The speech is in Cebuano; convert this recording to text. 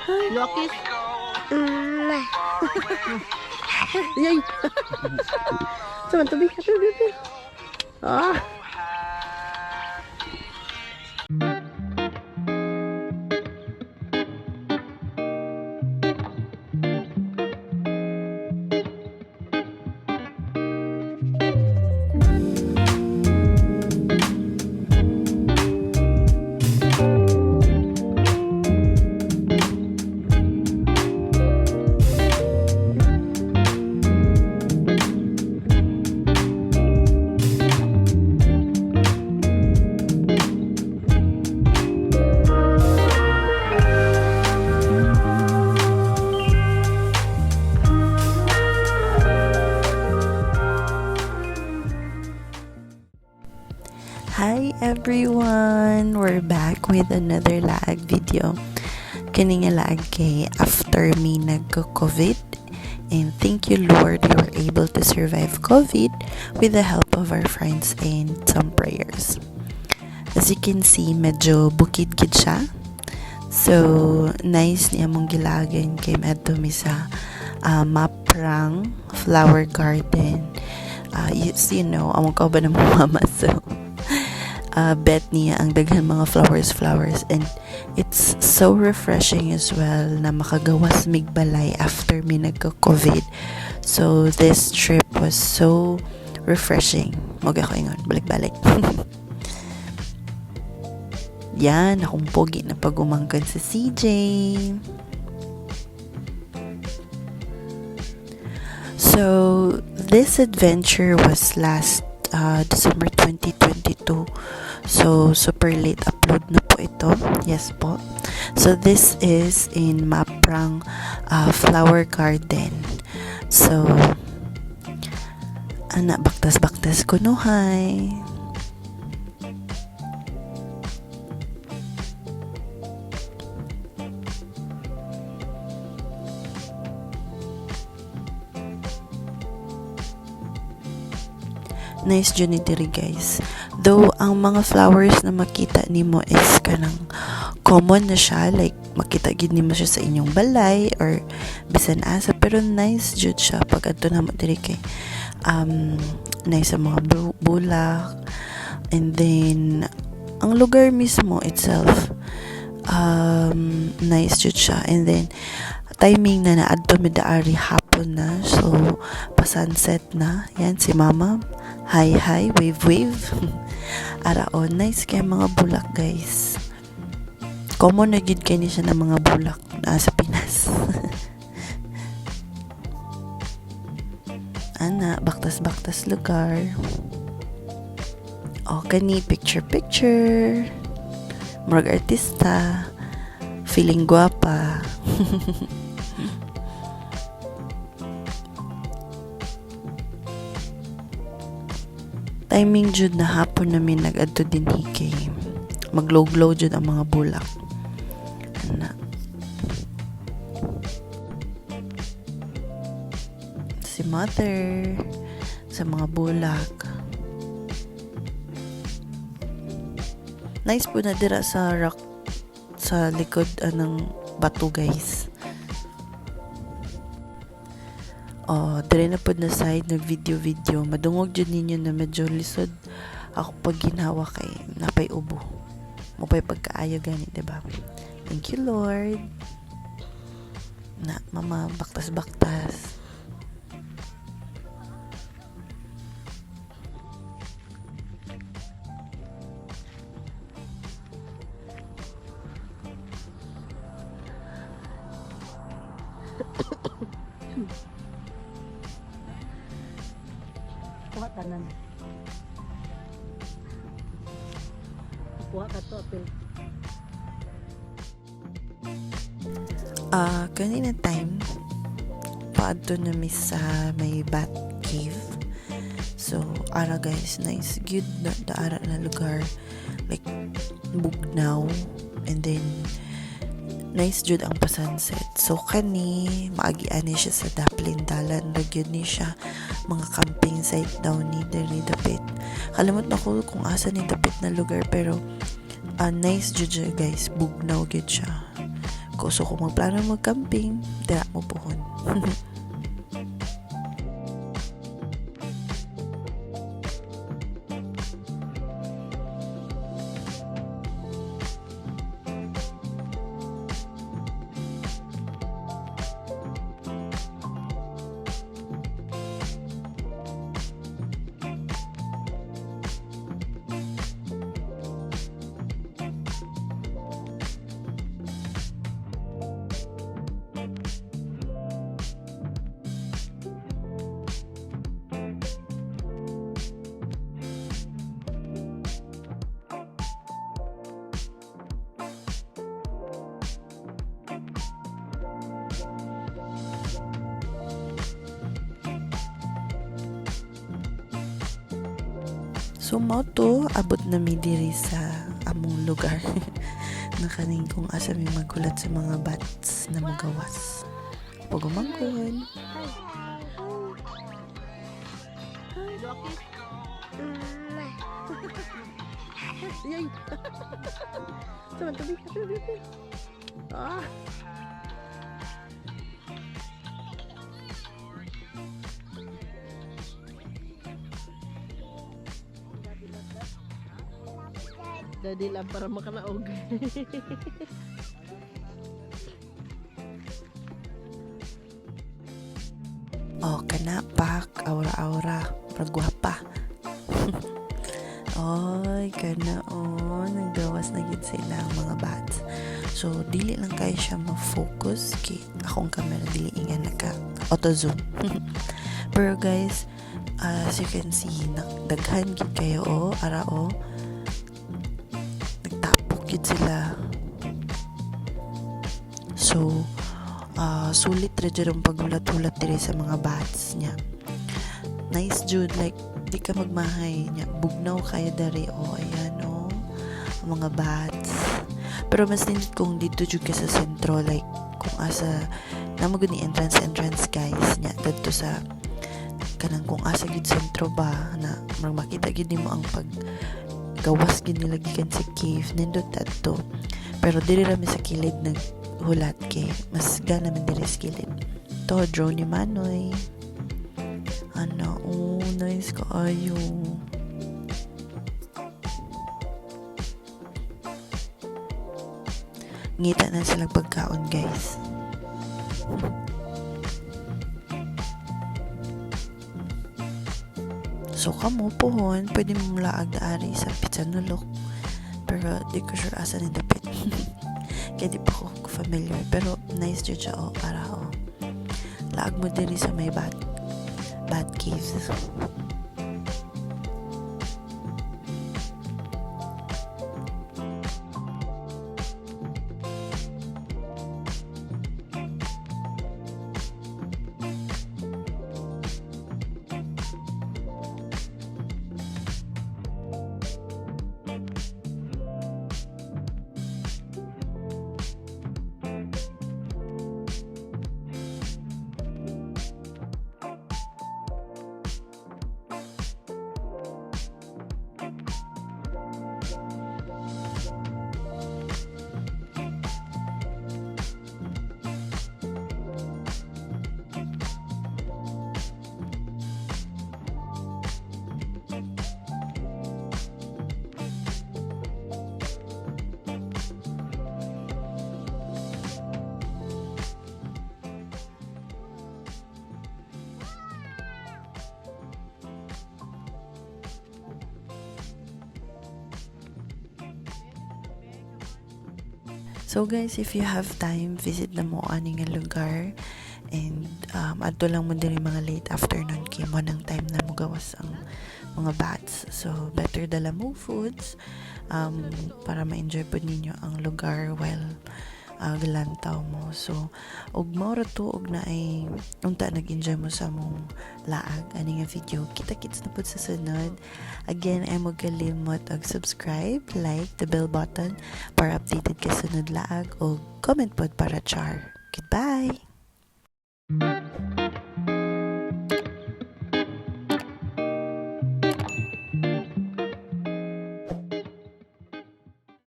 Blow a kiss. Mama. Yay! Sa man tabi, tabi, tabi. Ah. Hi everyone! We're back with another laag video. Kini nga laag kay after me nagko-COVID. And thank you, Lord, we were able to survive COVID with the help of our friends and some prayers. As you can see, medyo bukid-kid siya. So, nice niya mong gilagan kay madto mi sa Maprang Flower Garden. Among kauban ng mama, so bet niya ang daghan mga flowers flowers, and it's so refreshing as well na makagawas mig balay after mi nagka-COVID. So this trip was so refreshing. Mo ako ingon, balik-balik. Yan, akong pogi na pagumangkan sa CJ. So, this adventure was last December 2022. So, super late upload na po ito. Yes po. So, this is in Maprang Flower Garden. So, ana, baktas-baktas kunuhay. Nice jud ni diri, guys. Though ang mga flowers na makita nimo is kanang common na siya, like makita gid nimo siya sa inyong balay or bisan asa, pero nice jud siya pag adto namo diri kay nice sa mga bulak, and then ang lugar mismo itself, nice jud siya. And then timing na naadto mi daari, hapon na, so pa sunset na. Yan si Mama, hi hi, wave wave. Araon, nice kay mga bulak, guys. Common na gid kay ni siya ng mga bulak na sa Pinas. Ana, baktas baktas lugar. O kani, picture picture, murag artista, feeling guwapa. Timing jud na hapon namin nag-adto dinhi kay maglow-glow jud ang mga bulak. Ana. Si Mother sa mga bulak. Nice po na dira sa rock sa likod anang bato, guys. Oh, dire na pod na side nag video video. Madungog jud ninyo na medyo lisod ako pag ginhawa kay napay ubo. Mupay pagkaayo gani, diba? Thank you, Lord. Na, Mama, baktas baktas. Kuha tanan. Kuha ka to, apil. Ah, kanina time, paadto na mi sa may bat cave. So, ara guys, nice. Good na daara na lugar. Like, bugnaw. And then, nice jud ang pa-sunset. So, kani, maagian ni siya sa Daplin Dalan. Ra gyud ni siya. Mga camping site daw ni diri dapit. Kalimot na ko kung asa ni dapit na lugar, pero nice jud siya, guys. Bugnaw gyud siya. So kung magplano mag-camping, dira mo puhon. So mao to, abot na mi diri sa among lugar na kaning kung asa mi maghulat sa mga bats na magawas. Pagumangkon. Mama. Yay! Sama tabi, tabi, tabi. Ah! Daddy lang para makanaog. Oh, kana pak, aura-aura, murag gwapa. Oy, kana oh, naggawas na gid sila ang mga bats. So dili lang kayo siya ma-focus kay akong camera dili nga naka auto zoom. Pero guys, as you can see, daghan gid kayo oh, ara oh. Nagtapok gid sila. So, sulit ra jud ang paghulat-hulat diri sa mga bats niya. Nice jud, like di ka magmahay niya. Bugnaw kayo dari oh, ayan oh. Ang mga bats. Pero mas nindot kung dito jud ka sa sentro, like kung asa namo gud ni entrance entrance guys niya dadto sa kanang kung asa gid sentro ba na murag makita gid nimo ang pag gawas gid nila gikan sa cave, nindot adto. Pero diri ra mi sa kilid naghulat kay mas gana man diri sa kilid to. Drone ni Manoy ano, oh, nice kaayo. Ngita na silang pagkaon, guys. So kamo pohon, pwede mo laag daari sa Phitsanulok. Pero di ko sure asa ni dapit. Kaya di pa ko familiar. Pero nice jud siya oh, para oh. Laag mo diri sa may bat caves. So guys, if you have time, visit na mo ani nga lugar and adto lang mo diri mga late afternoon kay mo nang time na mogawas ang mga bats. So better dala mo foods para ma-enjoy pod ninyo ang lugar while galantaw mo. So og mao ra to, og naay unta nag-enjoy mo sa among laag ani nga video. Kita-kits na pud sa sunod. Again, ay mo kalimot og subscribe, like the bell button para updated ka sunod laag o comment pod para char. Goodbye!